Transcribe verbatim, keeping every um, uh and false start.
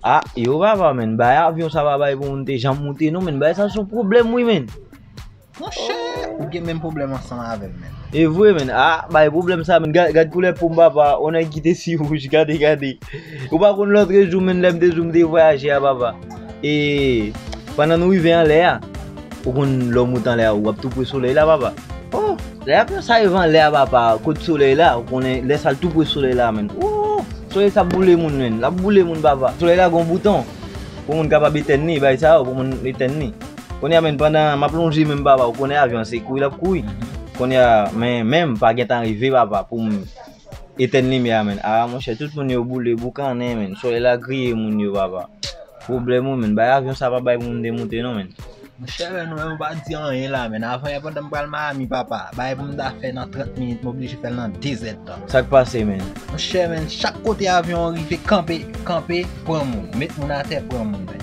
Ah, yo papa, menn, bay avyon sa pa bay pou moun te janm moute non, menn, bay sa se yon pwoblèm wi, menn. Monchè, ou gen menm pwoblèm ansanm avè m, menn. E vre, menn. Ah, bay pwoblèm sa, menn. Gad, gad koulè po m, papa. On nèg ki te si wouj, gade, gade. Ou pa konn lòtrejou, menn, lè m te di w m te vwayaje a, papa. E pandan nou rive anlè a, ou konn lè w moute anlè a, w ap tou pre solèy la, papa. Oh, lè avyon sa rive anlè a, papa, kot solèy la, ou konnen lè sa l tou pre solèy la, menn. Oh, solèy sa ap boule moun, menn. L ap boule moun, papa. Solèy la gon bouton pou moun kapab etèn li, bay sa yo, pou moun etèn li. Kounye a, menn, pandan m ap lonje men m, papa, ou konnen avyon se kouri l ap kouri. Kounye a, men, men m pa gentan rive, papa, pou m etèn limyè a, menn. Ah, monchè, tout moun yo boule, boukannen, menn. Solèy la griye moun yo, papa. Pwoblèm ou, menn. Bay avyon sa pa bay pou moun demoute, non, menn. Monchè, menn, nou menm nou pa di anyen la, menn. Avan yè, pandan m pral Miami, papa, bay pou m ta fè nan trant minit, m oblije fè l nan de zèdtan. Sa k pase, menn? Monchè, menn, chak kote avyon an rive, kanpe, kanpe, pran moun. Met moun atè, pran moun, menn.